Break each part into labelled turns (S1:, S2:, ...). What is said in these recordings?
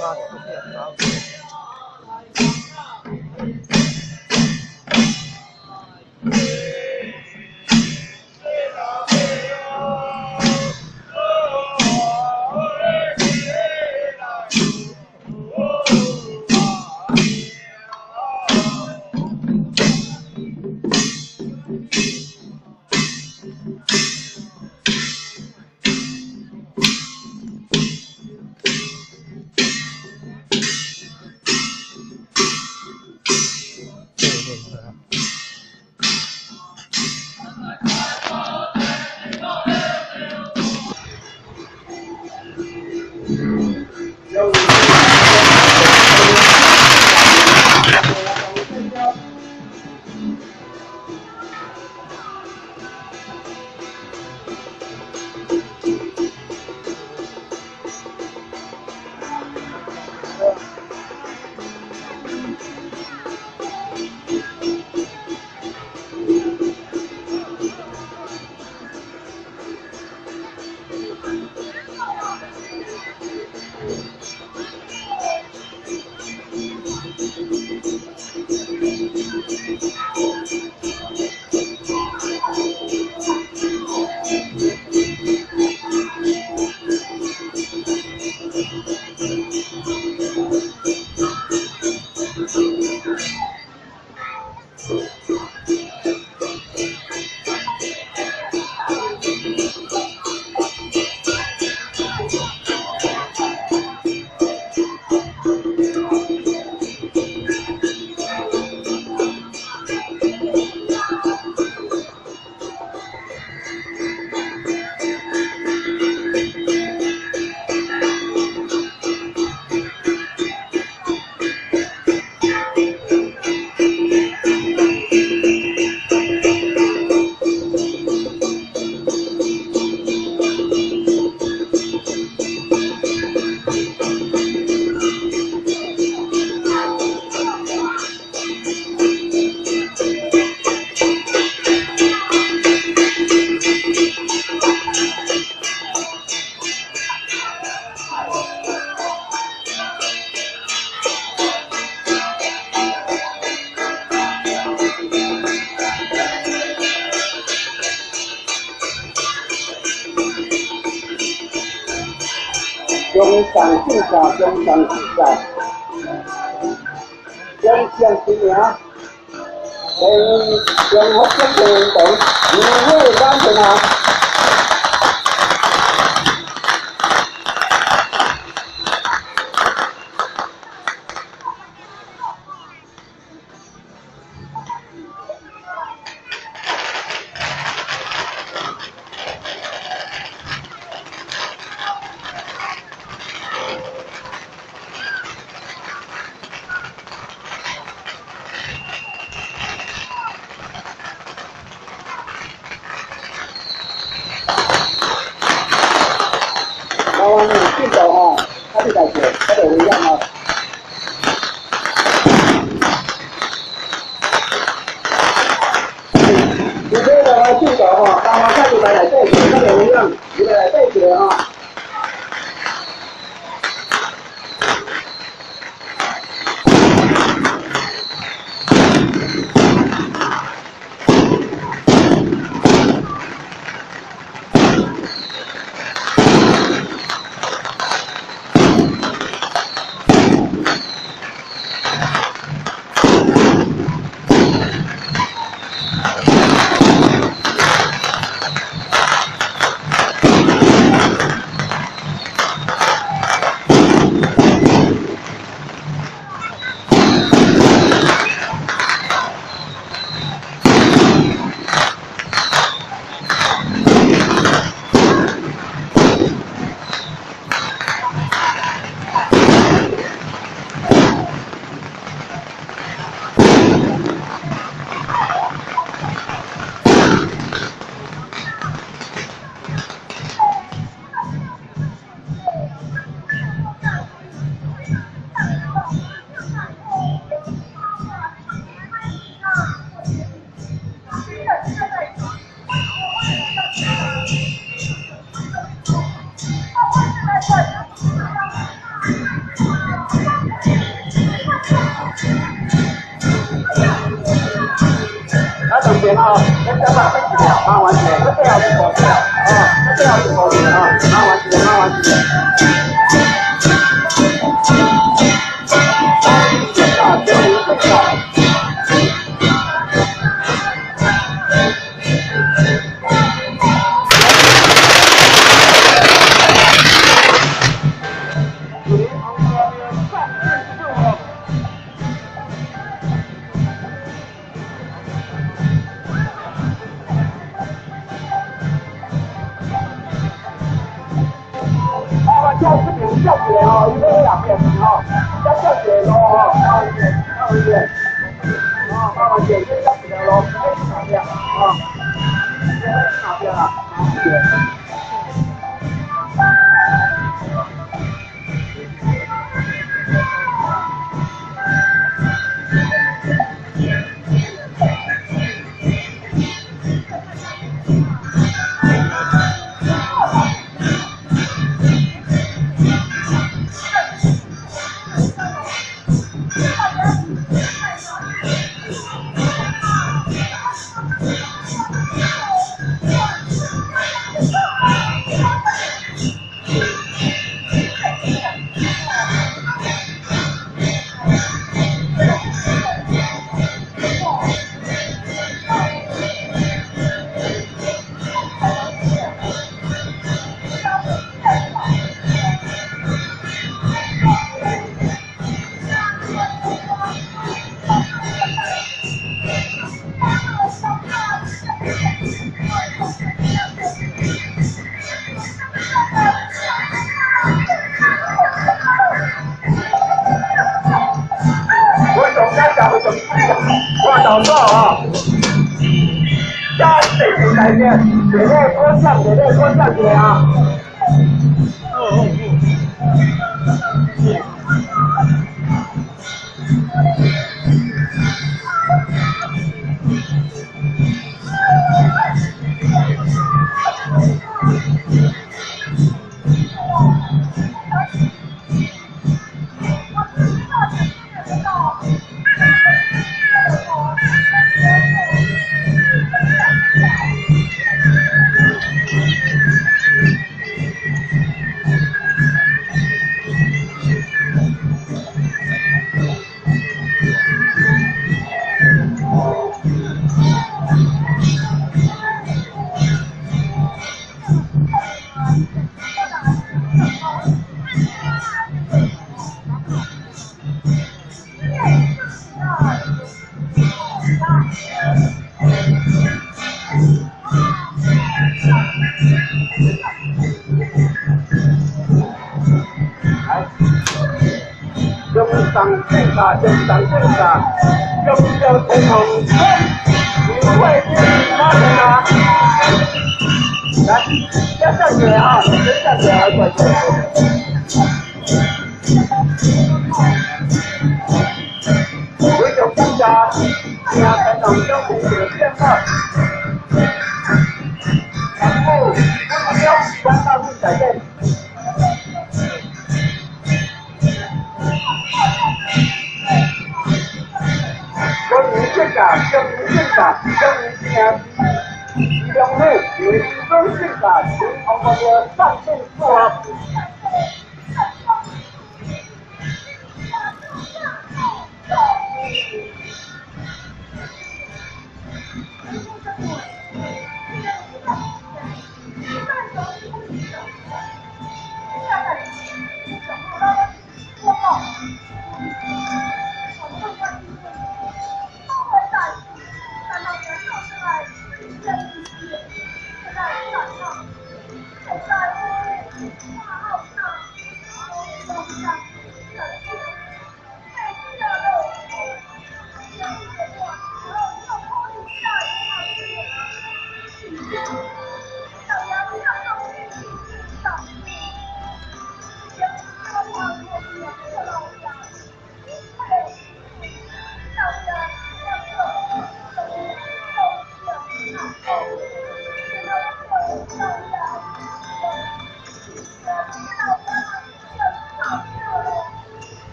S1: 車就閣去予走去。
S2: 中上四赛，中上四赛，中上一名，中中福建运动，牛尾满天下。台湾的进度吼，较你代志，较袂危险吼。如果落来进度吼，台湾较入来内底较袂危险，入来内底吼。个啊，咱再麻烦一下，麻烦一下，咱最后是五个啊，咱最后是五个啊，麻烦一下，麻烦一下。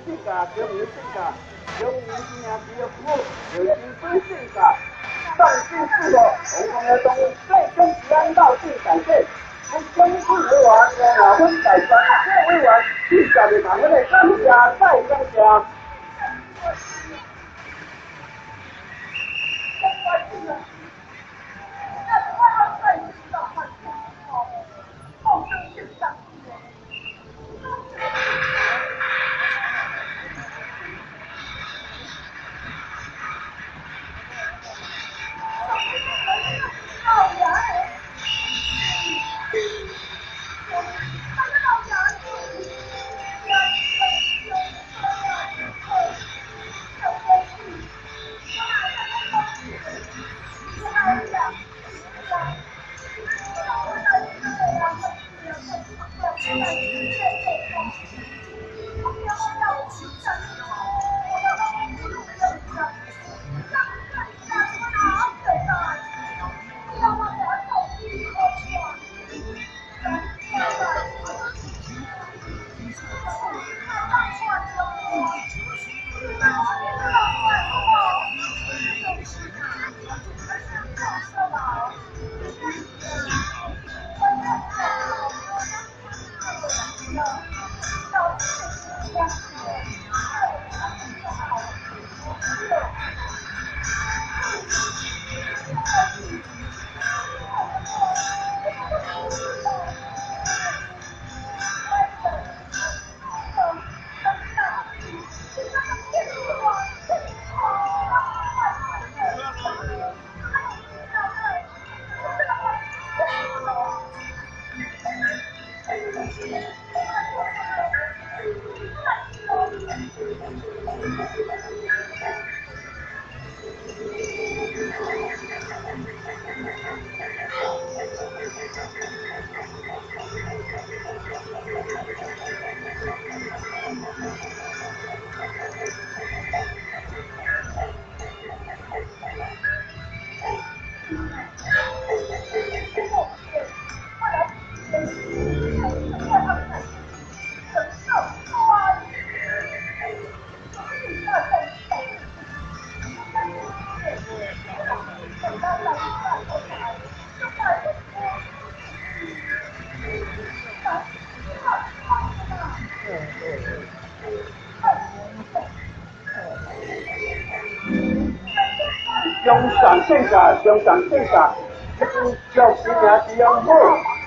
S2: 性格，中原性格，中原生命只有好，为金龟性格，上进四福，红光的东最跟吉安道尽感谢。阮选举委员黄华芬代全体委员，致谢日同阮的感谢再感谢。中上性格，中上性格，祝新命吉祥好，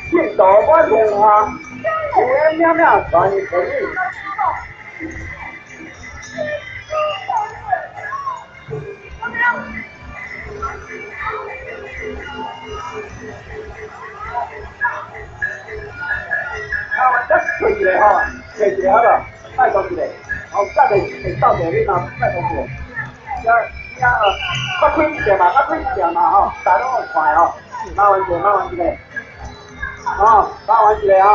S2: 进度满天下，有缘命命全顺意。啊，我再吹一个吼，吹一个好无？拜托一个，好，再来会到地你嘛，拜托一个。遮较开一点嘛，较开一点嘛吼，大家拢有看吼，麻烦一下，麻烦一下，哦，麻烦一下啊。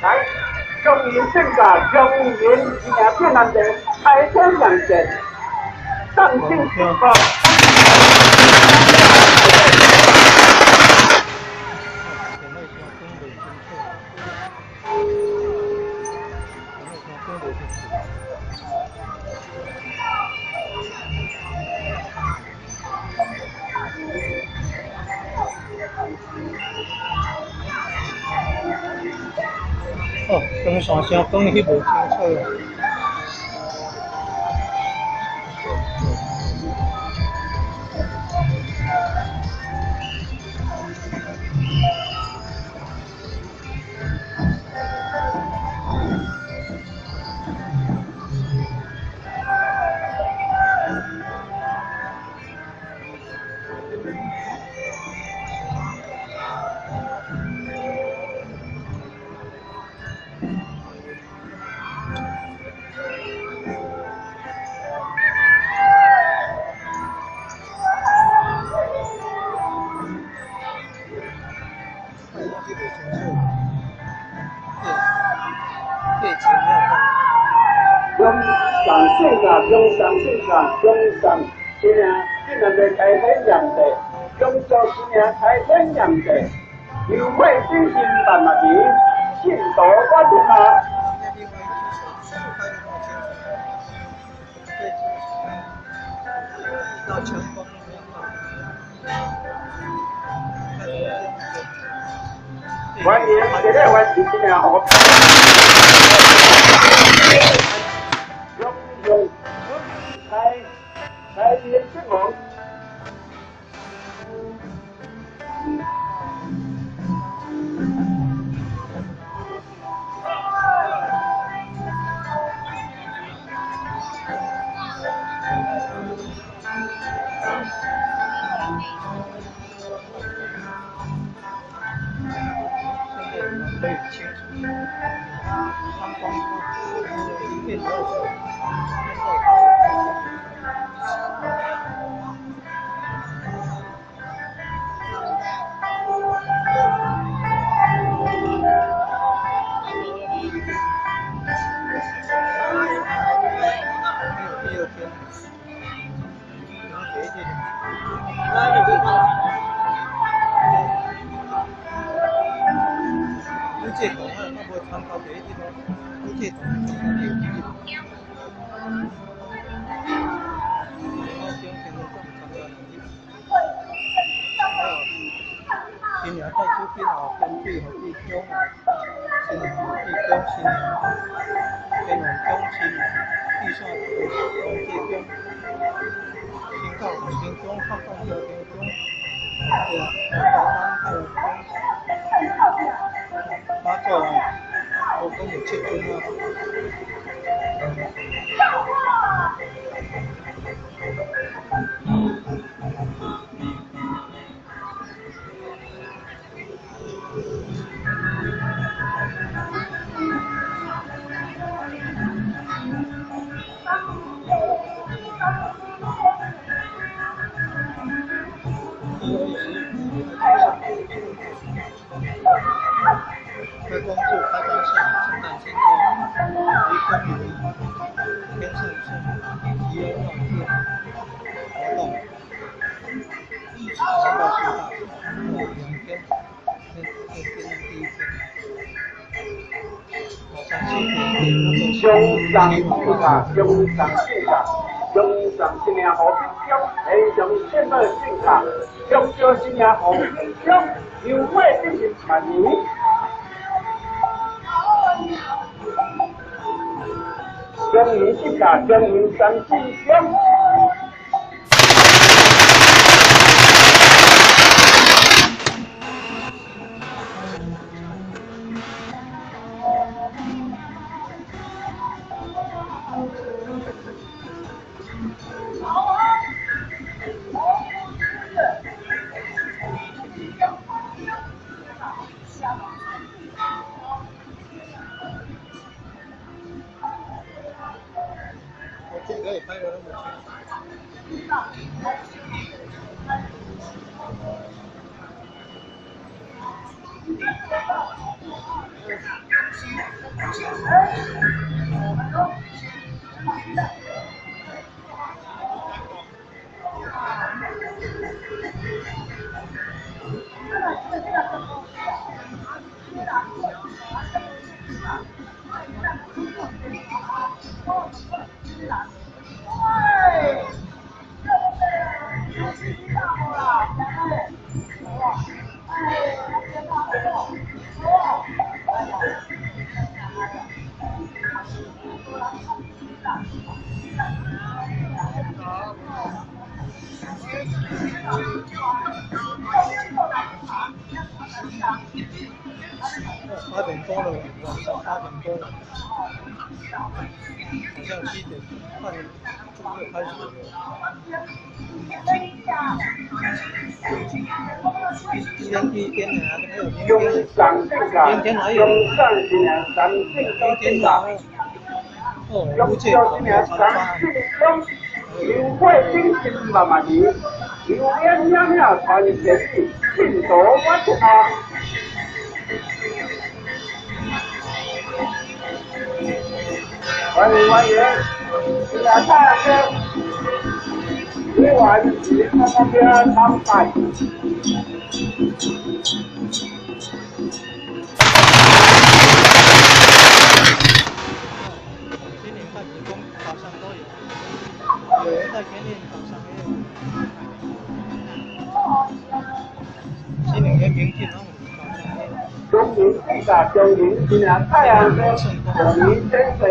S2: 来，中原性格，中原一命变难题，开天亮剑，上进四福。
S1: 哦，光线声讲彼无清楚。我睇袂清楚。价钱了讲。
S2: 中上圣驾，中上圣驾，中上新年，今日要开天验地，中秋新年开天验地，油火鼎盛万万年，信徒我天下。欢迎，这个欢迎新年好。用开开天出门。
S1: 可以清楚，三光变弱，变弱。第二天，然后给一点。这个啊，我无参考第一地方，你这栋有几个？我中天拢参加两日。还有，新娘带出去哦，天水和地中哦，新娘地中新娘，天王中新娘，地上王地中，新教黄金中，汉教朝天中，对啊，台湾太阳中。妈祖啊，我讲有七尊啊。开光柱、开光像、圣诞仙宫、离宫仪、天圣圣吉恩闹日活动、三到四大，哦，2天，天天天第一天，早上7点，
S2: 中上圣驾，中上圣驾，中上新年好吉祥，天上圣母圣驾，中秋新年好吉祥，油火鼎盛万年。中元圣驾，中元三圣中。
S1: 这个也拍得那么清楚。8点多了，晚上8点多了，好像7点半就开始了。今天第一天呢，还有明天，明天还有，明天哪？哦，乌这好参加。
S2: 油火鼎盛万万年，油烟袅袅传千里，信徒满天下。歡迎歡迎，新娘太陽宮，委員林那邊參拜。
S1: 新年在子宮早上都有，有人在前面早上也有。新年的平靜攏有早上也有。
S2: 中年地下中年新娘太陽宮，中年天水。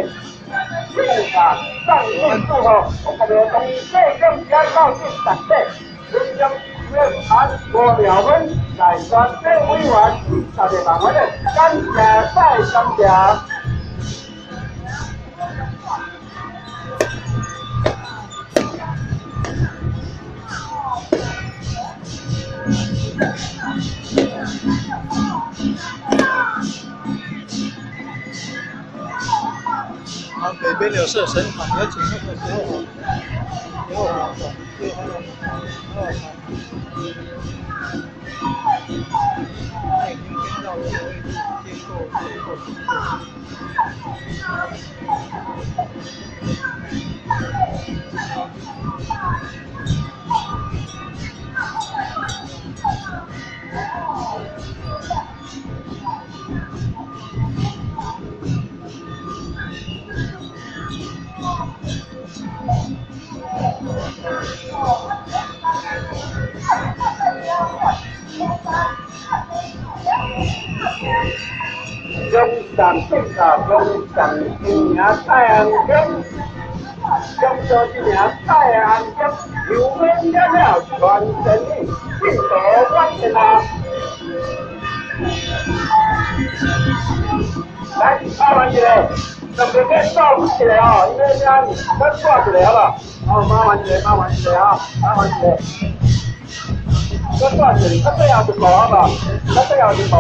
S2: 正啊，上进祝贺，我们从最终将到进十岁，军中月按五秒分来全体委员大家忙完了，感谢再感谢。
S1: 啊，北邊有設神壇，而且那個時候有好的，有好好好。他已經聽到了，經過經過經過。
S2: 中上正下中上新娘太阳宫，中州新娘太阳宫，求婚了了传真理，进度稳定啊！来，麻烦一下，特别去扫一下哦，因为咱咱挂一下好无？好，麻烦一下，麻烦一下啊，麻烦一下。咱挂一下，咱最后一步好无？咱最后一步。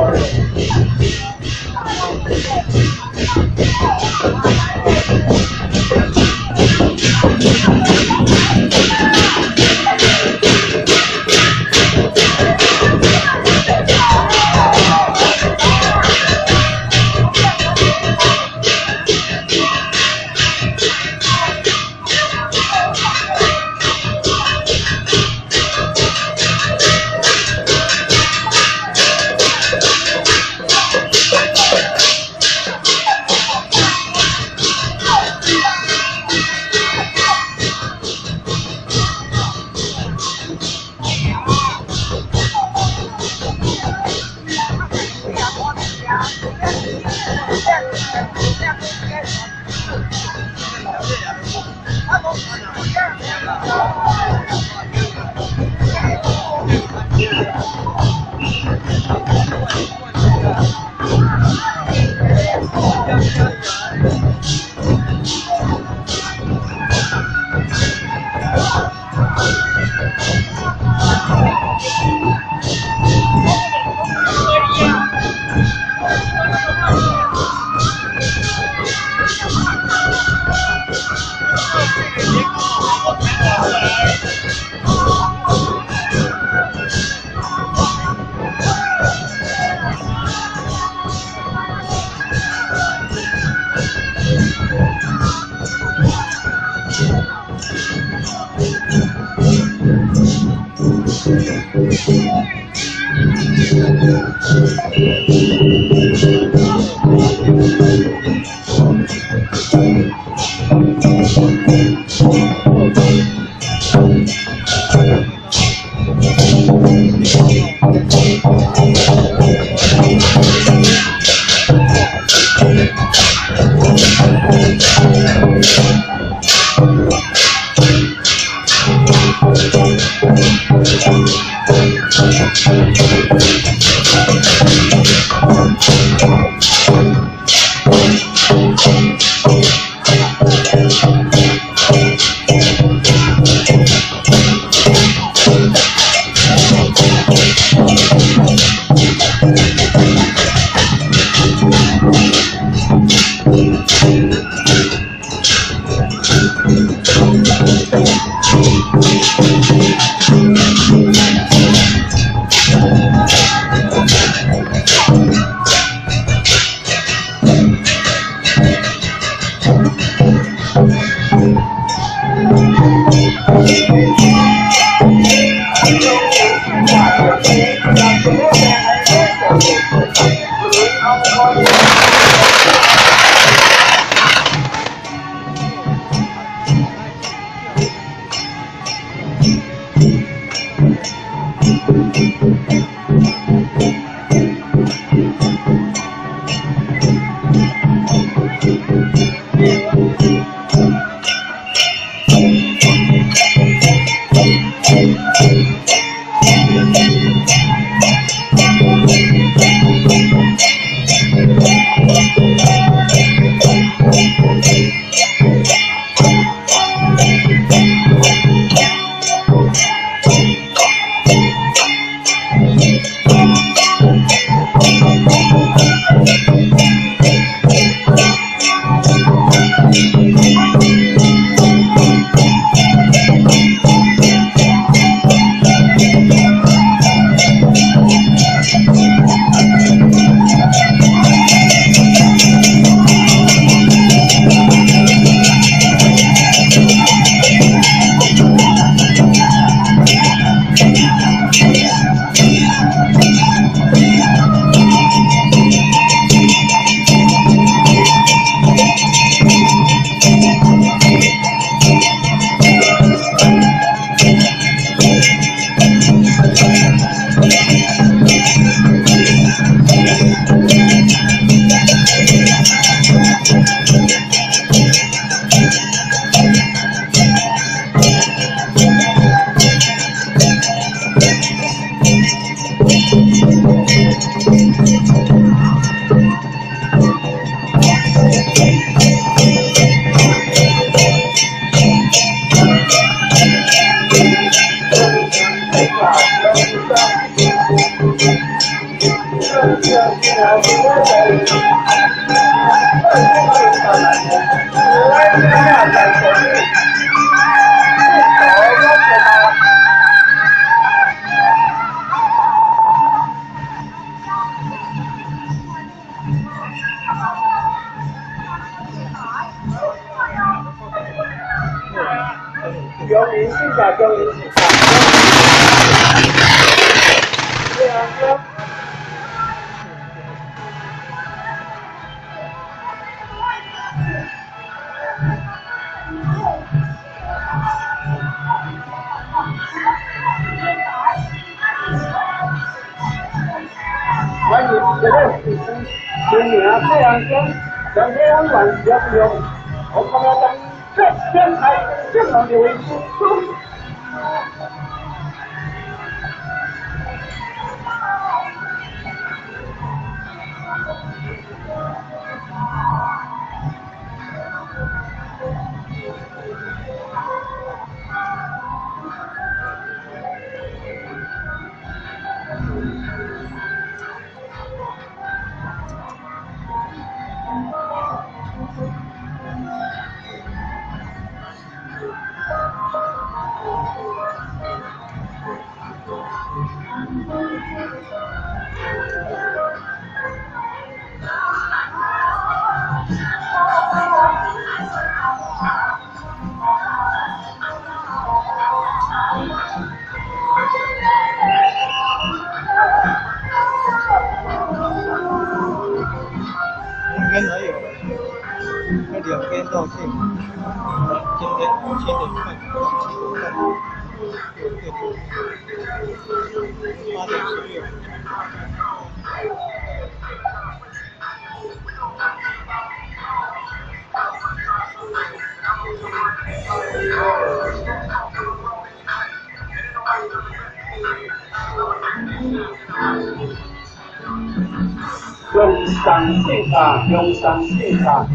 S2: 中山信卡，中山信卡，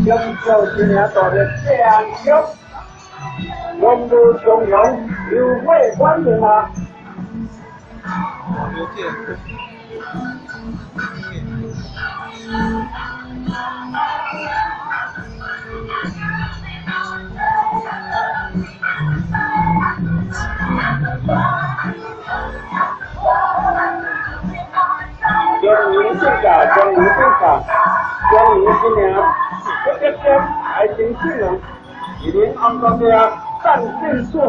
S2: 中秋新年大日谢安桥，龙路长龙，优惠欢迎啊！中年信卡，中年信卡，中年新年，一一一，爱情新人，一年安光的赞进祝福。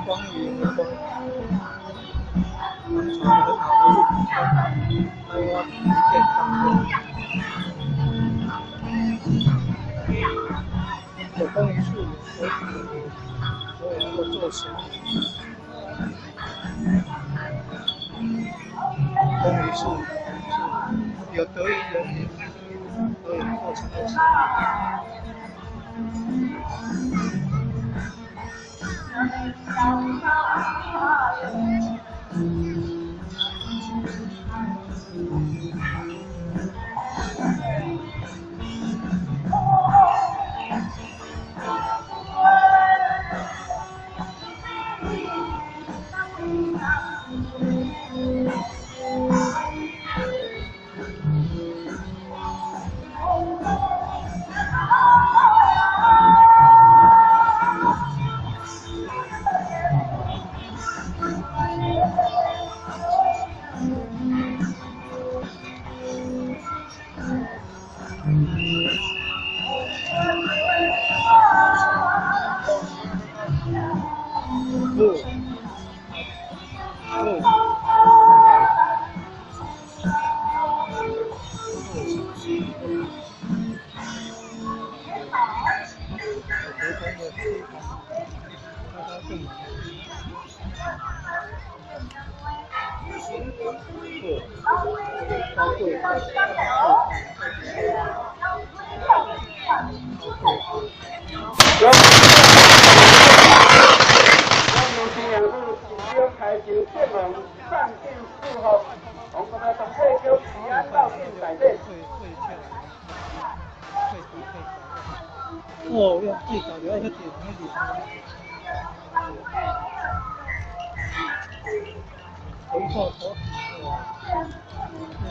S1: 光明的光，唐朝很好的玉开挖一片当中。有功于术，有德于人，所以能够做生意。功于术是有德于人民，所以能够成为生意。哦，要最早就爱去钓鱼。头发头，对。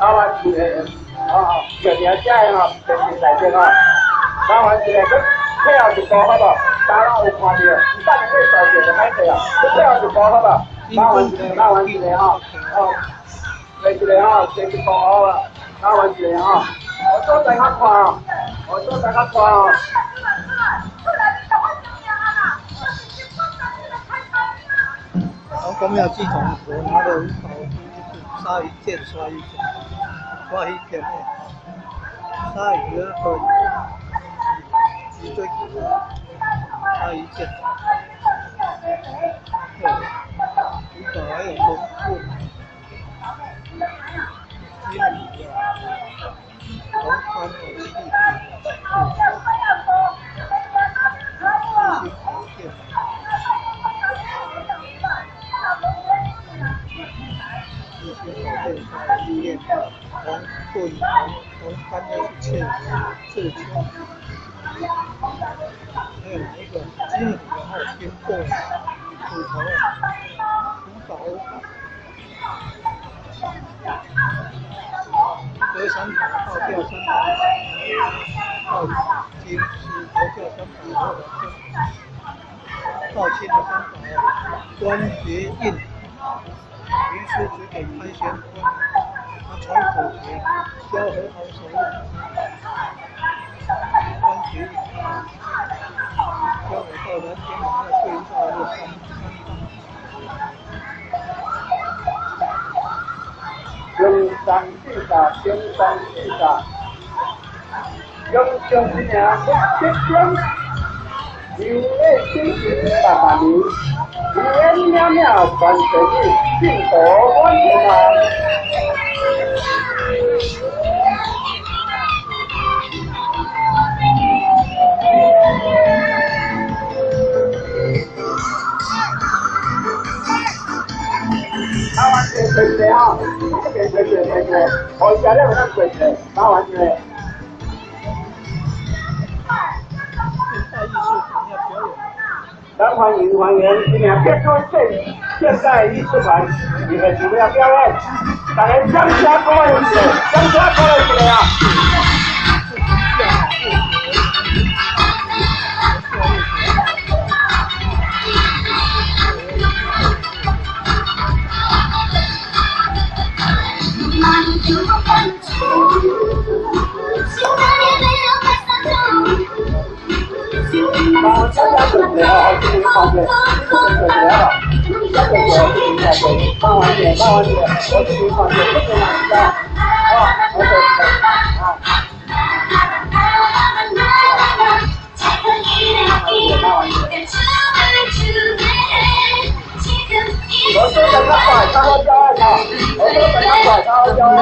S2: 麻烦一个，哦，就伫遮个吼，电视内底吼，麻烦一个，佮退后一步好无？大家有看到，等下数字就歹势啊，佮退后一步好无？麻烦一个，麻烦一个吼，哦，退一个吼，退一步好无？麻烦一个吼，我所在较宽哦，我所在较宽哦。
S1: 王公庙系统，我拿了五宝鲨鱼剑，鲨鱼剑，鲨鱼剑的，鲨鱼啊和脊椎骨，鲨鱼剑，对，五宝还有红棍，金鱼啊，红斑哦，气体，四星宝剑。红棍、红红斑的是刺刺青，还有那个金虎，还有金棍、虎头、虎宝、德三宝、道教三宝、道金师、佛教三宝、道清的三宝、关节印。云师只给开玄关，他传口诀，教和好手印，关节印，教我到南天门那对应到那三三
S2: 中山四煞，中山四煞，永昌一名不吉祥，流月精神百万年。平安淼淼传承意，幸福满天下。台湾的特色吼，吼，这边坐一个，坐一个，后食了有咱坐一个，麻烦一下。
S1: 现代艺术团要表演。
S2: 咱欢迎欢迎，今年别出现现代艺术团，伊现场要表演，大家掌声鼓励一下，掌声鼓励一下啊！麻烦大家坐一下哦，这边放下，这边坐一下好。这边坐，这边坐，麻烦一下，麻烦一下，我这边放下，这边拿一下，好，我坐一下，啊。我说等较快，较好表演吼，我说等较快，较好表演。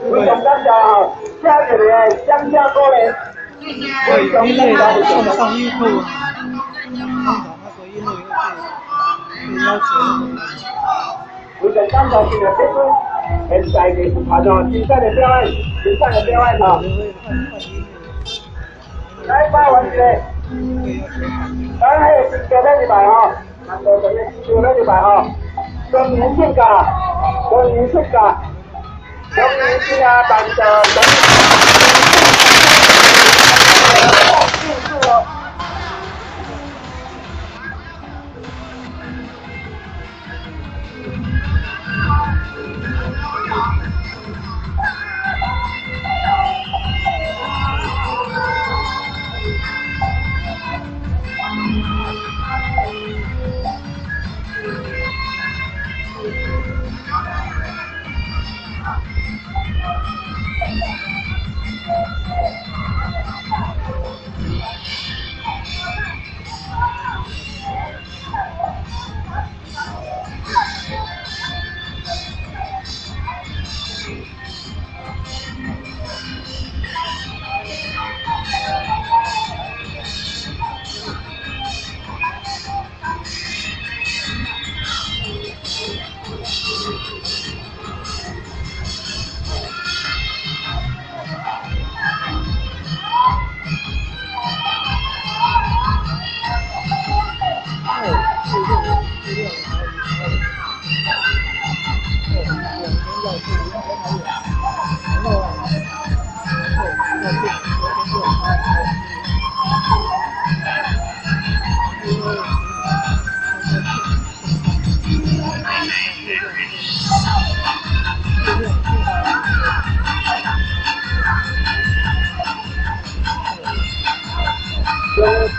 S2: 非常感谢，请一个掌声鼓励。
S1: 对，音乐送上 YouTube，通常那个音乐会被要求。
S2: 非常感谢今日这阵现代艺术团哦，精彩的表演，精彩的表演哦。来，摆完一个。来，迄个金雕入来吼，难道这个金雕入来吼？庄严性格，庄严性格。庄严性啊，办的。
S1: 12。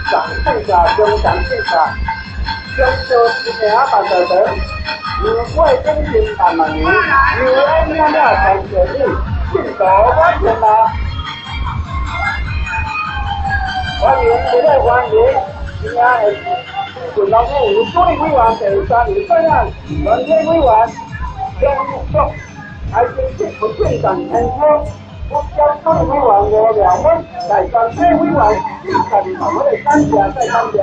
S2: 上正下，中上正下，中做一名万大长，如过顶金万万年，如恩了了传世你，进度满天下。欢迎，热烈欢迎！今仔的陈老母有主任委员、第三位主任、全体委员、中国财政局副县长陈超，国家主任委员吴妙芬，来全体委员，以及我们的感谢再感谢。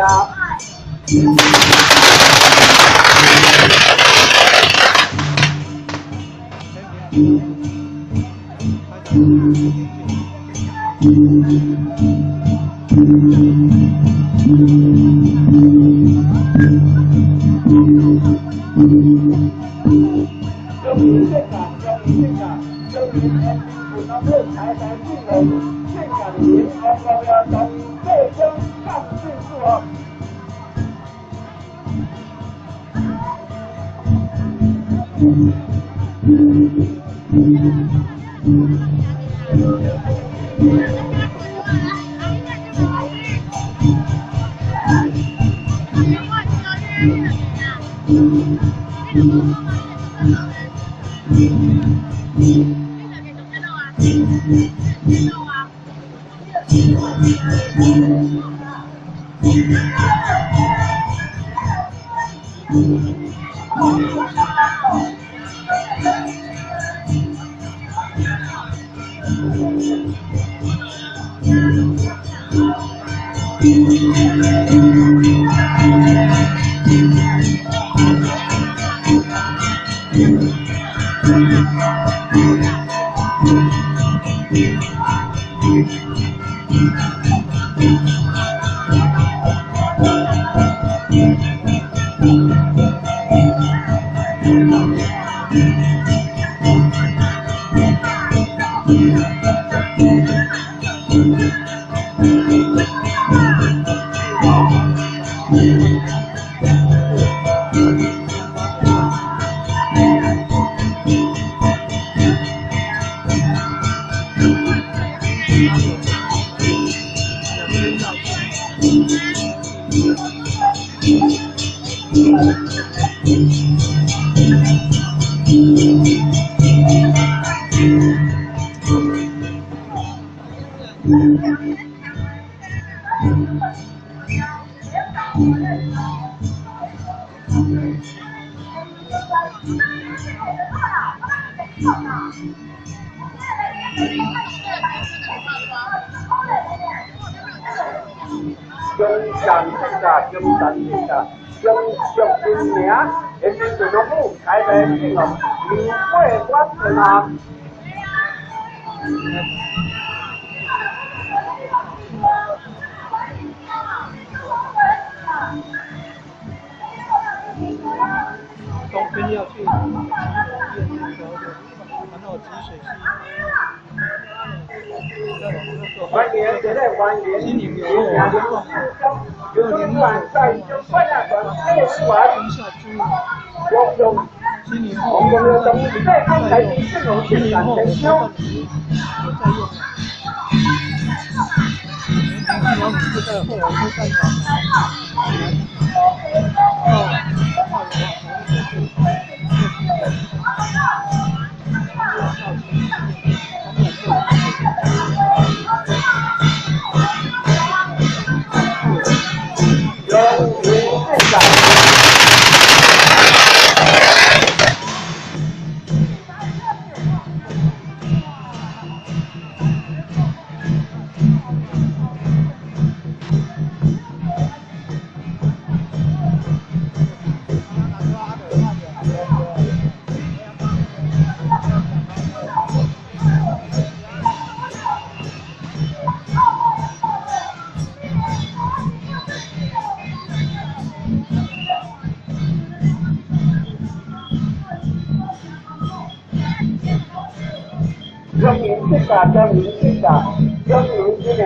S2: 将民进党，将民之名，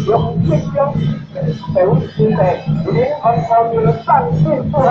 S2: 用这种社会之地，有恁安康的上进不落。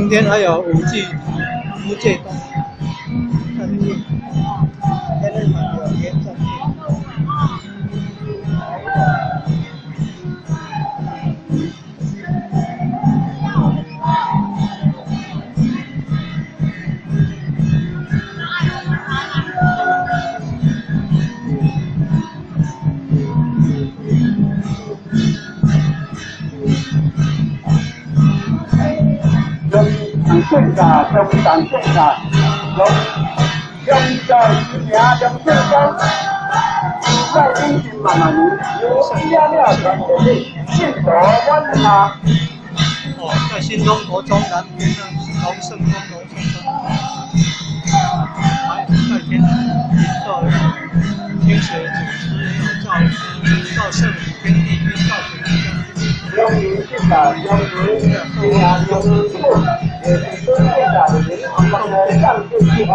S1: 明天還有五 G 福建東上鏡，天日滿有天上鏡。
S2: 正噶，中山正噶，龙龙在新名龙胜宫，在五十万万年，由伊阿了传承的信徒满下。
S1: 哦，在新东国中南边的龙胜宫，龙胜宫，还在天营造清水祖师也有赵赵圣武天地君赵平将军。
S2: 龙明正噶，龙明新名龙父。也是孙建的人，上进之后。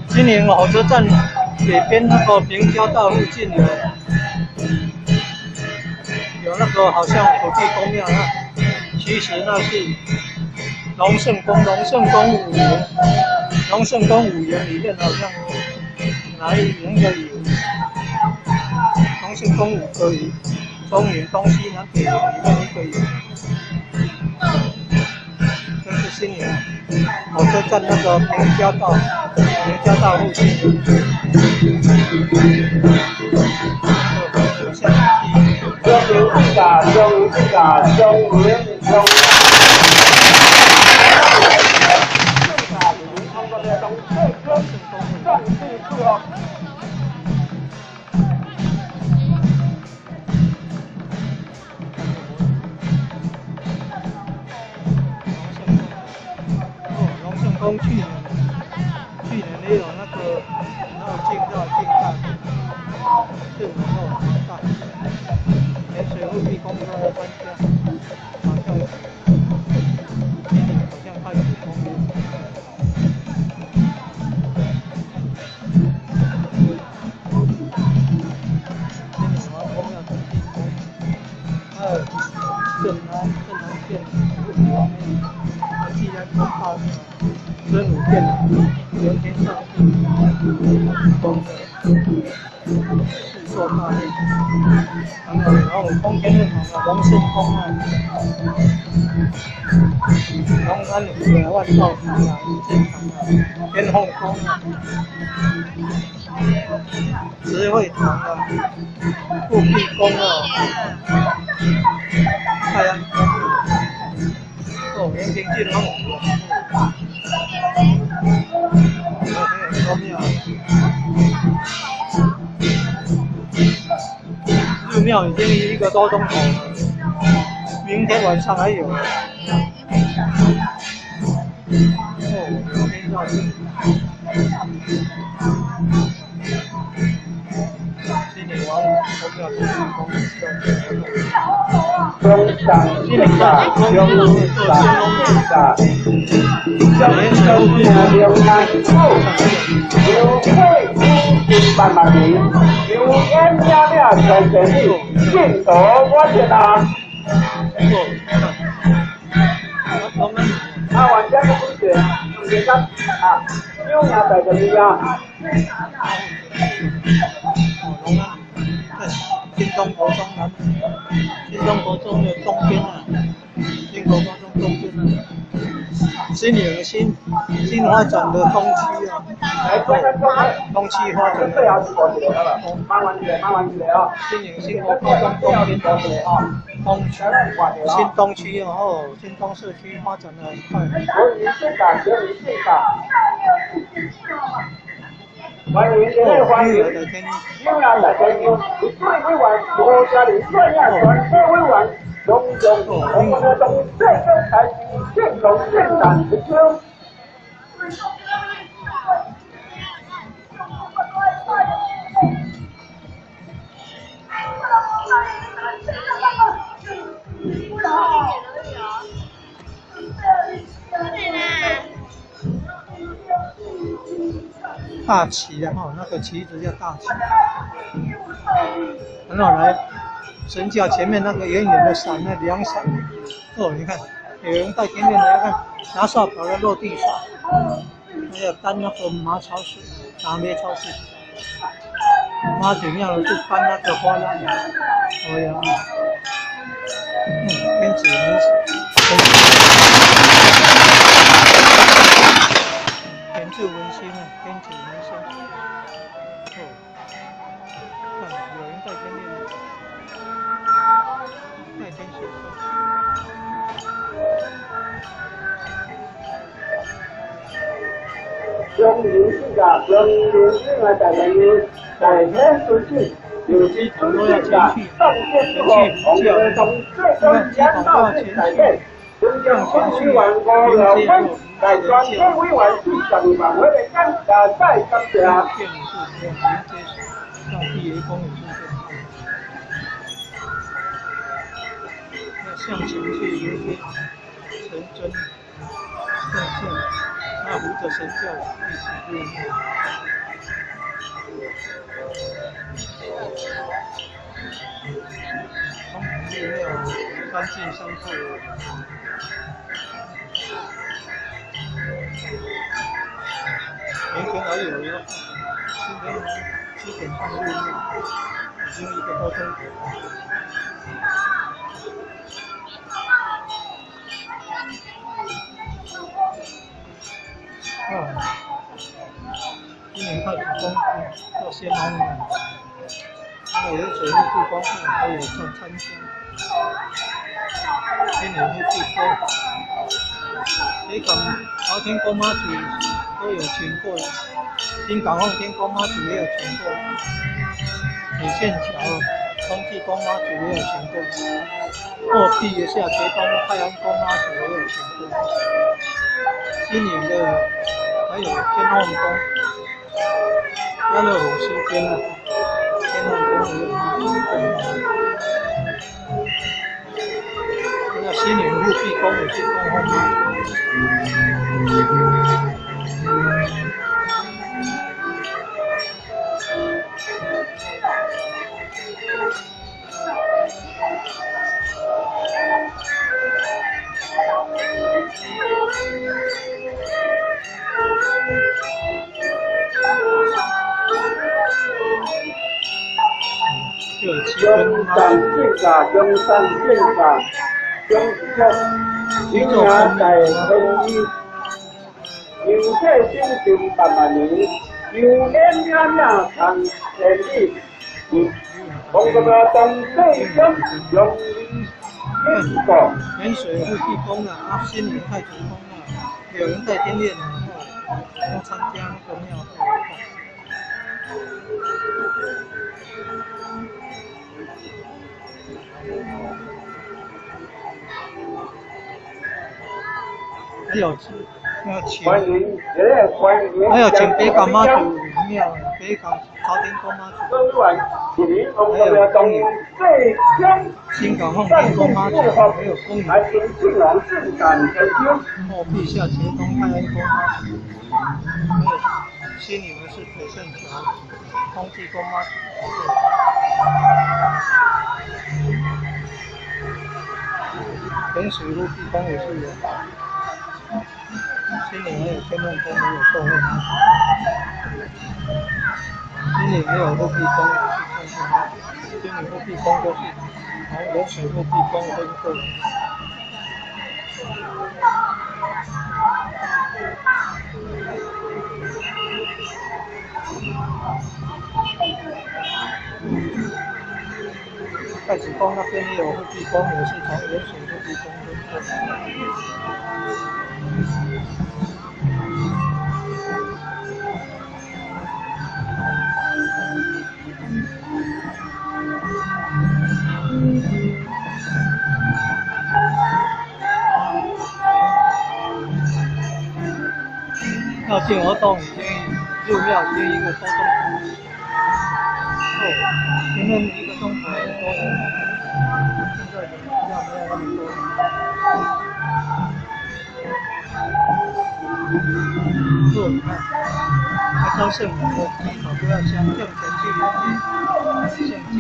S1: 今年火车站北边那个平交道附近有那个好像土地公庙啊，其实那是龙胜宫，龙胜宫五营，龙胜宫五营里面好像哪一营的有。龙胜宫五个营，中营、东西南北营里面一个营，这是新营火车站那个平交道，平交道附近。
S2: 中营正噶，中营正噶，中营中。正噶，通过的东西，上进之后。
S1: 去年也有那个绕境绕境大，阵容哦大，连水务地公都来参加，好像今年好像开始公庙。今年什么公庙登记公，还有镇安镇安县五王庙，济安宫大庙。真武殿、玄天上帝宫的四座大殿，然后空天论坛啊，龙胜宫啊，龙安府啊，万道堂啊，云剑堂啊，天后宫啊，慈惠堂啊，富弼宫啊，泰安宫，哦，延平郡王府啊。入庙已经1个多钟头了，明天晚上还有。哦，明天要进。新年王公庙土地公
S2: 中上正噶，中上正噶，中中中安府，刘惠五十万万年，刘延了了传承的信徒我天啊！啊，完全不分别，唔记得啊，有名在这里啊。
S1: 哦，龙安在新东国中南，新东国中的东边啊，新国高中东边啊，新营新发展的东区啊，东区发展的新营新国高中东边东区，新东区哦，新东社区发展的很快。
S2: 欢迎，欢迎，有人来参与，立委委员、国家的选全体委员，隆重我们的东这个开始建功建党之秋。
S1: 大旗啊，吼，那个旗子叫大旗。然后来神轿前面那个远远的伞，那两伞，哦，你看有人带天链来看，拿扫把来落地扫，还要担那个马草水，打麦草水。妈祖庙就搬那个花篮，哎呀，天子门，天子文心啊，天子门生，哦，看有人带天链，带天线。
S2: 中年之家，中年之外大朋友，大天尊敬，刘志尊敬啊，上天祝福，红月从最终将到是大天，尊敬选委员吴良辉，来全体委员42万位的感谢再感谢。
S1: 向前去迎接陈真圣像。那扶着神轿一起入庙。入庙三进三退。明天还有哟，今天7点半入庙，已经1个多钟头。啊，今年太子宫到仙翁了，那个有水陆地公还有上参加。今年是地公，北港朝天宫妈祖都有请过了，新港奉天宫妈祖也有请过，铁线桥通济宫妈祖也有请过，后壁下节东泰安宫妈祖也有请过，今年的。还有天后宫，家乐福西边啊，天后宫也有供。那新年护庇宫也是供奉妈
S2: 中山镇啊，中山镇啊，中国新营大天医，牛车新镇百万年，牛年年年长千里，红个东西中中英国。
S1: 盐水护庇宫啊，新营太子宫啊，有人在天链啊，都参加那个庙会。还有要请，还有请北港妈祖庙，北港朝天宫妈祖，还有公园，新港奉天宫妈祖，还有公园，后壁下节东泰安宫妈祖，还有新营的是铁线桥通济宫妈祖。盐水路地方也是有，新营还有天后宫也有供奉妈祖，新营也有护庇宫也是供奉妈祖，新营护庇宫就是从盐水护庇宫分过来。太子宫那边也有护庇宫，也是从盐水护庇宫分过来。绕境活动已经入庙已经1个多钟头，哦，前面1个钟头很多人，现在人比较没有那么多。哦，你看，开始走圣母头拄仔写敬天主圣者。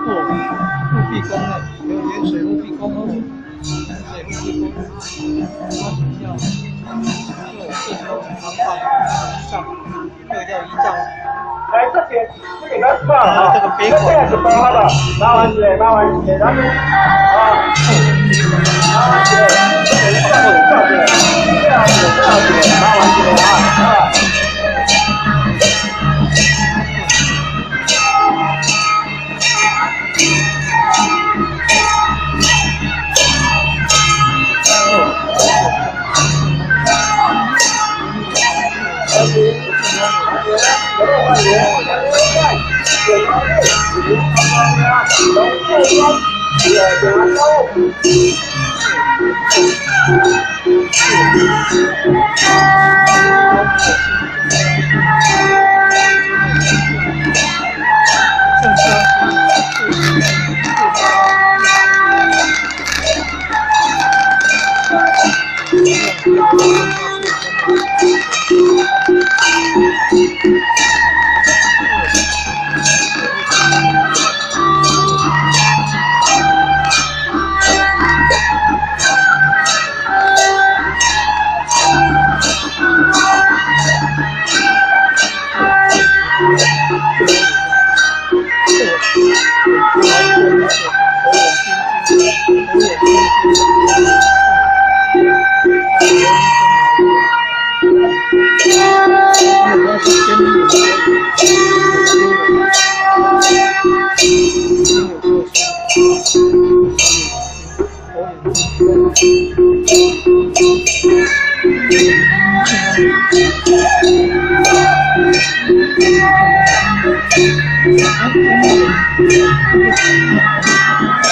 S1: 哦，护庇公呢？有盐水护庇公哦，盐水护庇公，我想要做正宗长发仪仗，这个叫仪仗。
S2: 来这边，这个较少哈，这个是包好无？麻烦一下，麻烦一下，咱们啊，麻烦一下，这个照一下，最后一个，最后一个，麻烦一下啊，啊。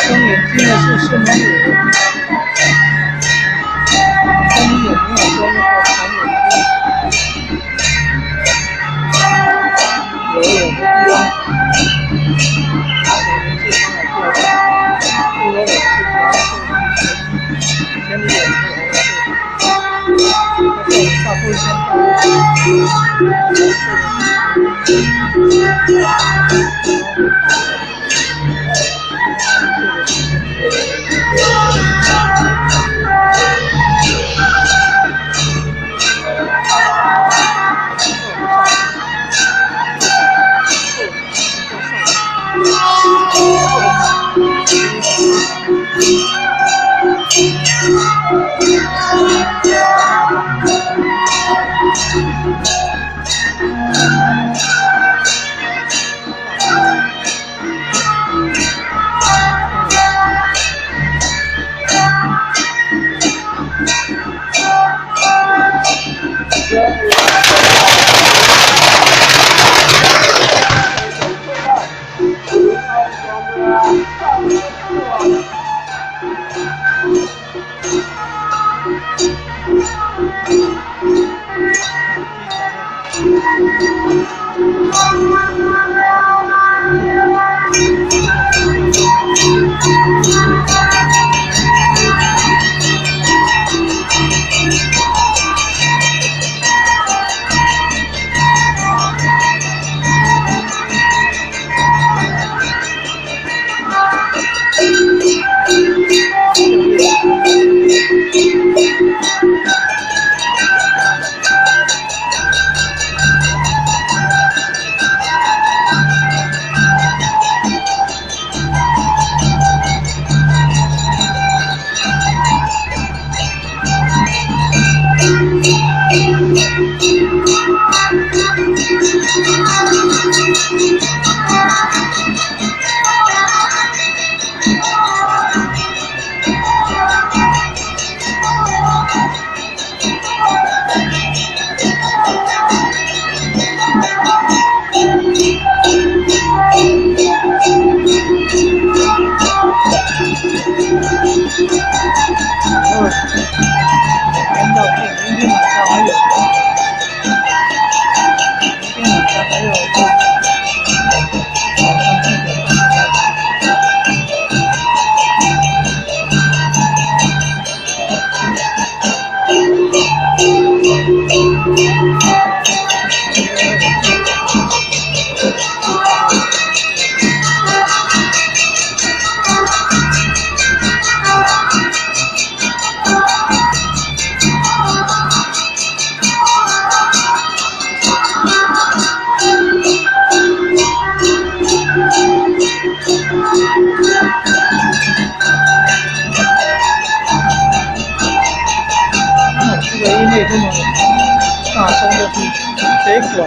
S1: 睁眼睛的是顺风耳，看你有没有说那个红眼睛？有的地方，大部分這麼大風就是北管。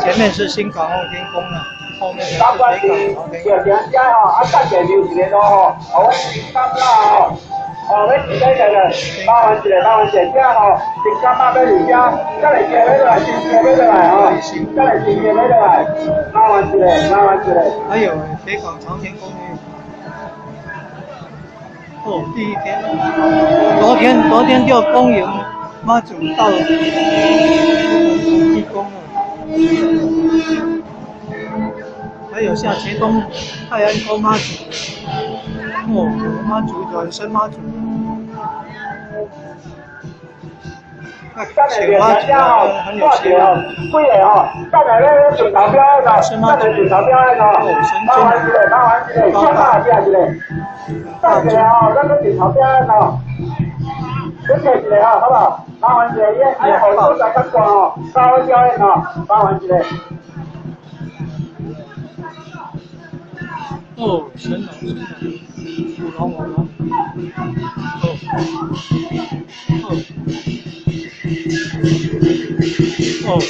S1: 前面是新港后天宮啦，後面是北港朝天宮。
S2: 啊，等下留一個路吼，哦，新港啦吼，哦，要時間來麻煩一下，麻煩一下，這吼，新港仔要入遮，再來接要落來，新接要落來吼，再來新接要落來，麻煩一下，麻煩一下。
S1: 還有北港朝天宮也有。哦，第一天，昨天就恭迎媽祖到地宮了。還有下茄東泰安宮媽祖，哦，媽祖轉身媽祖，小媽祖很有氣勢。
S2: 幾個吼，等下咧上頭表演哦，等下上頭表演哦，麻煩一下，麻煩一下，小馬一下，等下吼，咱去上頭表演哦，你坐一下吼，好不好？麻煩一下，伊哎，好所在較悬哦，高表演哦，麻煩一下。
S1: 哦，神龍，神龍，舞龍，舞龍，哦，哦，哦。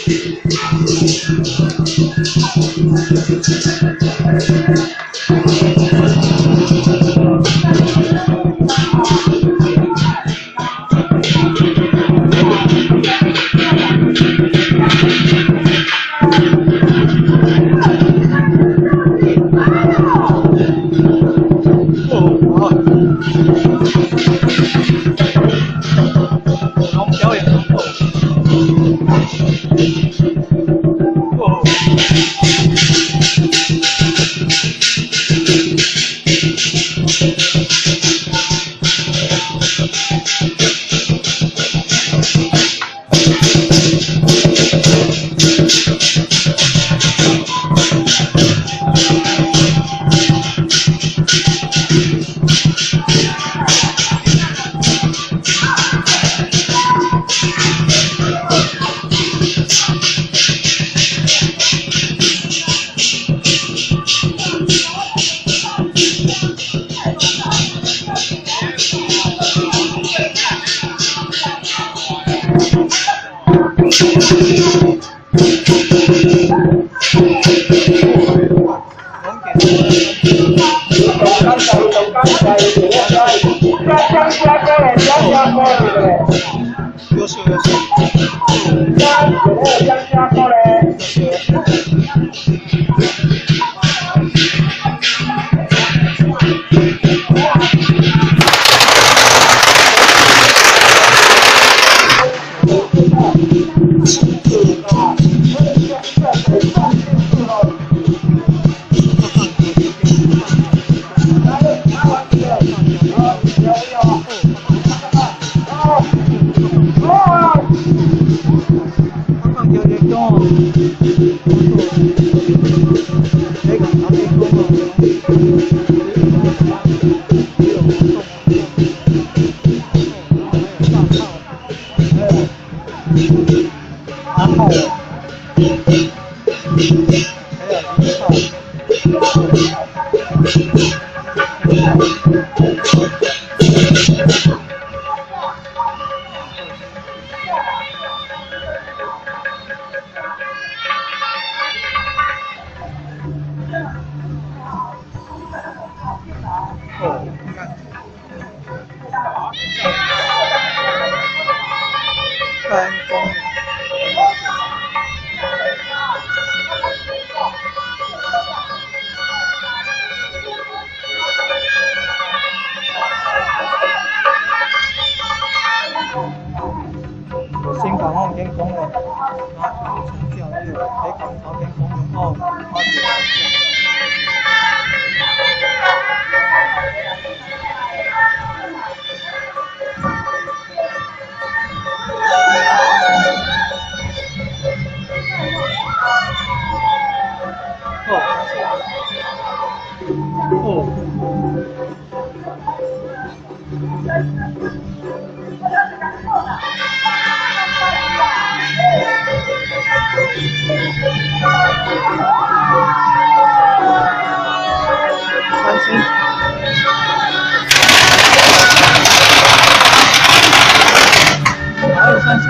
S1: 啊好，还有一套。哦，看。开恩宫。新港奉天宫的妈祖神轿，还有北港朝天宫的哦妈祖神轿。哦，哦。三星，还有三星。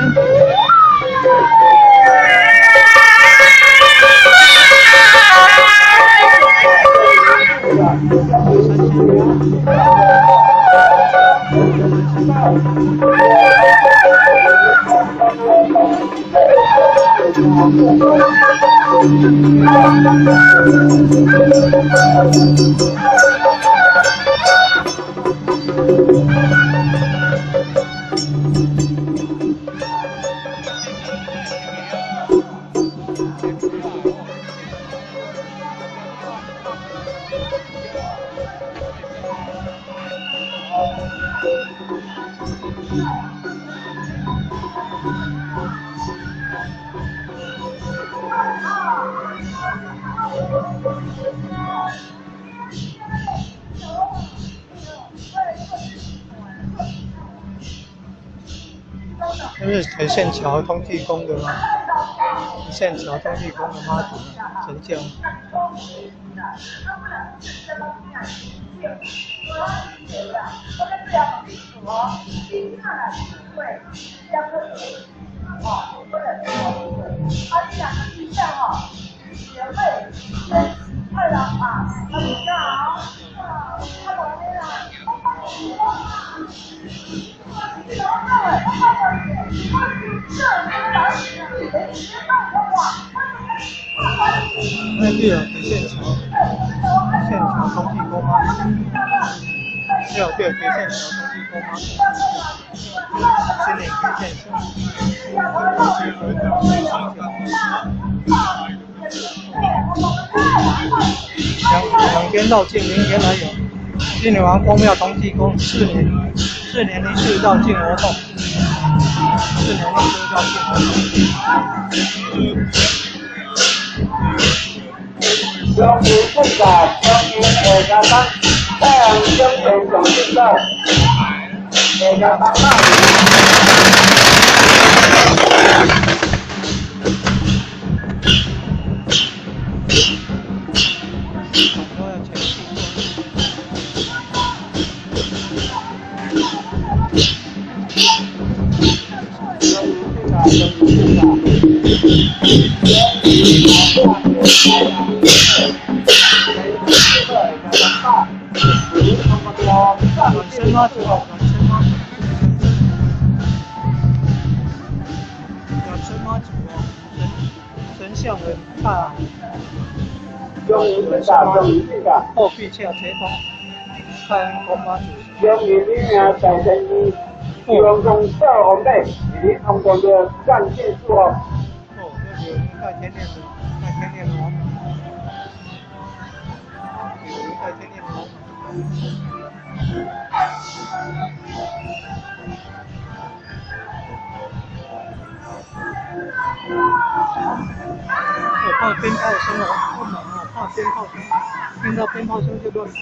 S1: 这是铁线桥通济宫的吗？铁线桥通济宫的妈祖神轿。那对啊，铁线桥，线桥通济宫吗？对啊，对，铁线桥通济宫吗？新年铁线桥，两边绕境，明天还有金女王宫庙通济宫，四年一次绕境活动，四年一次绕境活动。
S2: 中央国家中央下家东，太阳中央上进岛，下家东那。
S1: 暖身妈祖，暖身妈祖，暖身妈祖哦，神像很大。后壁桥接通，开恩宫妈祖。
S2: 中央名大天师，王公赵王美，是通过的战进术哦。
S1: 哦，这是带天链的，带天链王。有带天链王。我怕鞭炮声哦，不忙哦，怕鞭炮声，听到鞭炮声就乱乱。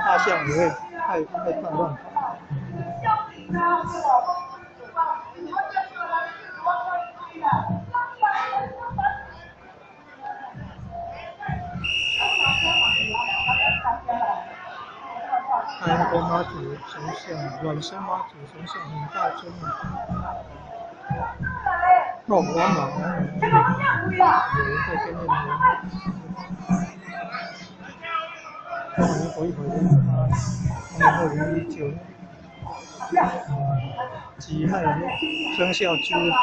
S1: 大象也會愛愛大亂跑。泰國媽祖神像，軟身媽祖神像很大尊啊！哦，王馬王馬，有人在跟那邊。當然可以回啊，2019，己亥生肖豬豬。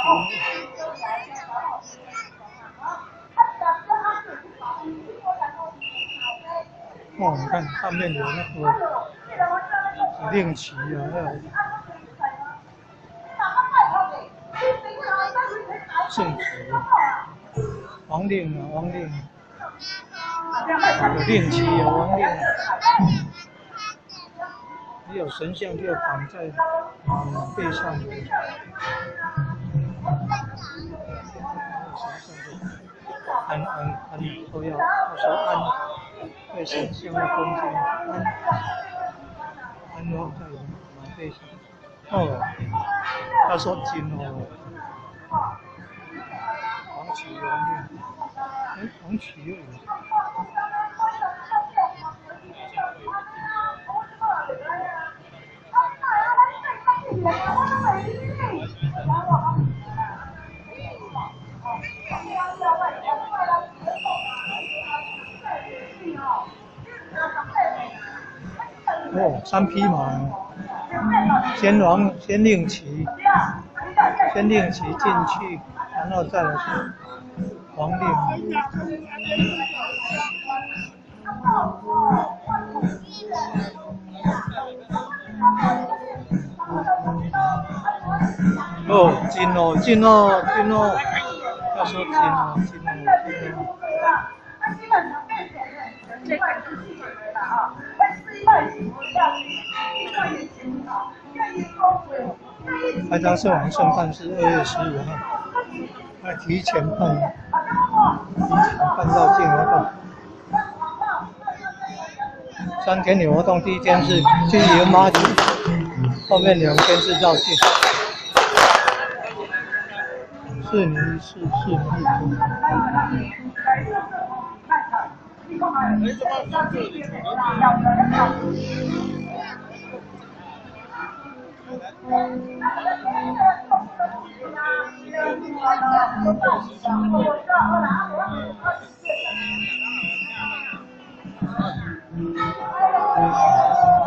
S1: 哦，你看上面有那個令旗啊，那個聖旨，王令啊，王令，有令旗，有王令，你有神像就要綁在馬背上的，神像就安安安都要，他說安。在神像的中間安安放在馬背上。哦，他說金哦，黃旗王令，哎，黃旗又有。哦，三匹馬，先王先令旗，先令旗進去，然後再來是王令。哦，進哦，進哦，進哦，要說進哦，進哦，進哦。開漳聖王聖誕是2月15號，他提前辦，提前辦繞境活動。3天的活動，第一天是去迎媽祖，後面2天是繞境。4年一次，4年一度。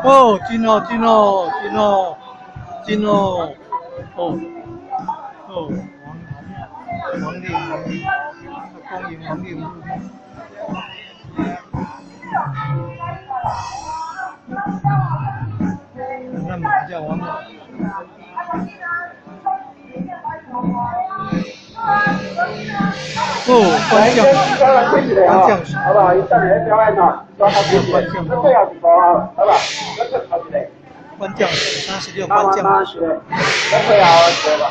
S1: 哦，真哦，真哦，真哦，真哦，哦，哦，王王令，恭迎王令。那马叫王马。哦，关将，关将，
S2: 好不好？伊等下表演哦，抓头一个，那最后一步啊，好不好？那最头一个。
S1: 关将36，关将。
S2: 那最后一个吧。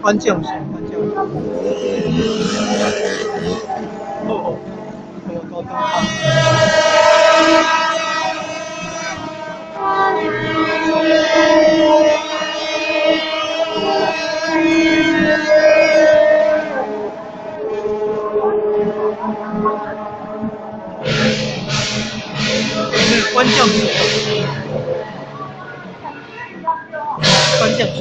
S1: 关将，关将。哦哦，这个高灯号。关将手，关将手。